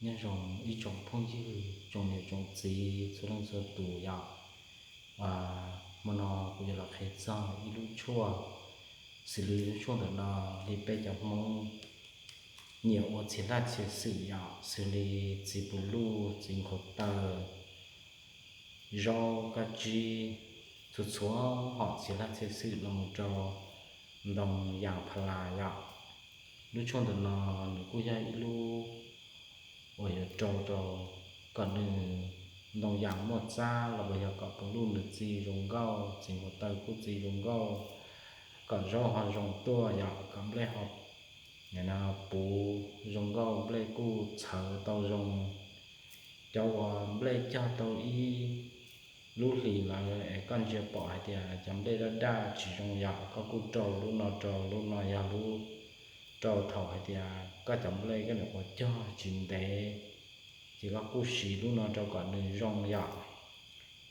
Nyob zoo ib tsoom phooj ywg, tsoom niam tsoom txiv txhua leej txhua tus yom. Hmo no kuv yuav los qhia txog ib lub tshuaj, xws li lub tshuaj ntawm no li peb cov Hmoob nyiam ua txhia laj txhia xwm yom, xws li txiv puv luj, txiv nqhuav taw, zaub, kab tsib, txhua txhua hom txhia laj txhia xwm los mus rau ntoo yas pha las yom. Lub tshuaj ntawm no nws kuj yog ib lub uas yuav rau rau kom nws ntoo yas muaj txab los puas yog kom puv luj nws txi zoo nkauj, txiv nqhuav taw kuj txi zoo nkauj, kom zaub ho zoo tuaj yom, kom nplej ho puv zoo nkauj, nplej kuj txhawv tau zoo. Cov uas nplej cog tau ib lub hlis lawm es koj ntsia pom hais tias cov nplej daj daj tsis zoo yom, koj kuj rau lub no rau. Lub no yog lub rau thaum hais tias koj cov nplej koj niam ua cog tsis ntev, ces koj kuj siv lub no rau kom nws zoo yom.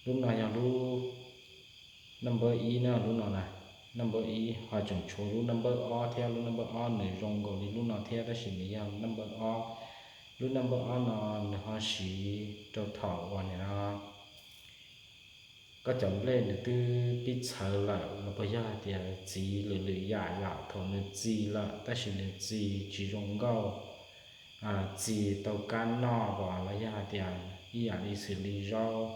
Lub no yog lub number ib na, lub no na, number ib, ho tseem tshuav lub number ob thiab. Lub number ob nws zoo nkaus li lub no thiab tab sis nws yog number ob. Lub number ob no nws ho siv rau thaum uas nim no koj cov nplej nws twb pib txhawv lawm los puas yog hais tias txiv lwm lwm yam yom, thaum nws txi lawm tab sis nws txi tsis zoo nkauj, txi tau kab noj los yog hais tias ib yam li xws li zaub,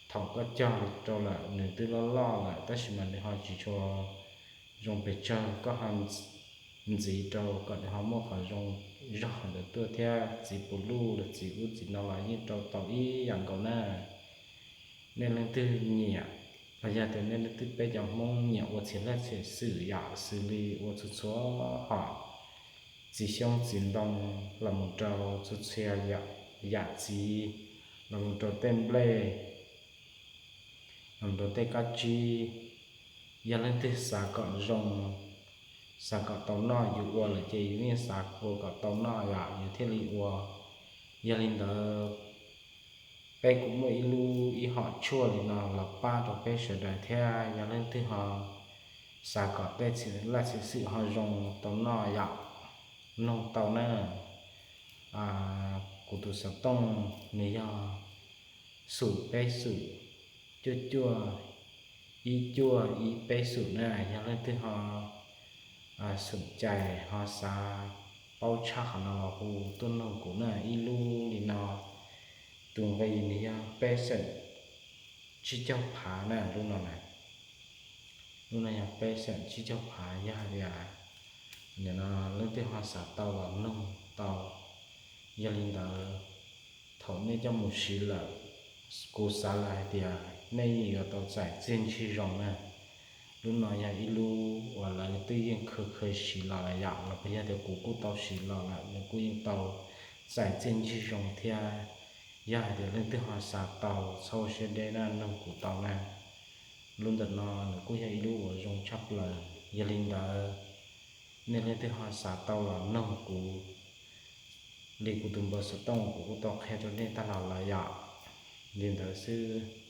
thaum koj cog rau lawm nws twb loj loj lawm tab sis mas nws ho tsis tshua zoo pes tsawg, koj ho ntxiv rau kom nws ho muaj qhov zoo zog ntawd tuaj thiab. Txiv puv luj los txiv ub txiv no los yeej rau tau ib yam nkaus na. Nej leej twg nyiam los yog tias nej leej twg, peb cov Hmoob nyiam ua txhia laj txhia xwm yom, xws li ua txhua txhua hom txiv xyoob txiv ntoo los mus rau txhua txhia yam txiv, los mus rau tej nplej, los mus rau tej kab tsib, yog leej twg xav kom zoo, xav kom tau noj, yus ua lawm ces yus yeej xav ua kom tau noj yom, yus thiaj li ua. Yog li ntawd peb kuj muaj ib lub ib hom tshuaj li no los pab rau peb sawv daws thiab. Yog leej twg ho xav kom tej txhia laj txhia xwm ho zoo tau noj yom, mloog tau na. Kuv tus xov tooj nws yog xum peb xum cuaj cuaj ib cuaj ib peb xum na. Yog leej twg ho xum cai ho xav paub tshaj qhov no los hu tuaj noog kuv na. Ib lub li no tus nqi nws yog peb xeem tsib caug phav na, lub no na. Lub no yog peb xeem tsib caug phav. Yog hais tias nim no leej twg ho xav tau los noog tau. Yog li ntawd thaum nej coj mus siv lawm, kuv xav lawm hais tias nej yeej yuav tau txais txiaj ntsig zoo na. Lub no yog ib lub uas lawv twb yeej khaws khaws siv los lawm yom, los puas yog tias kuv kuj tau siv los lawm, nws kuj yeej tau txais txiaj ntsig zoo thiab. Yog hais tias leej twg ho xav tau txhob ua siab deb na, noog kuv tau na. Lub ntawm no nws kuj yog ib lub uas zoo tshaj plaws. Yog li ntawd nej leej twg ho xav tau los noog kuv li kuv tus npawb xov tooj kuv kuj tau qhia rau nej tag los lawm yom. Li ntawd xwb.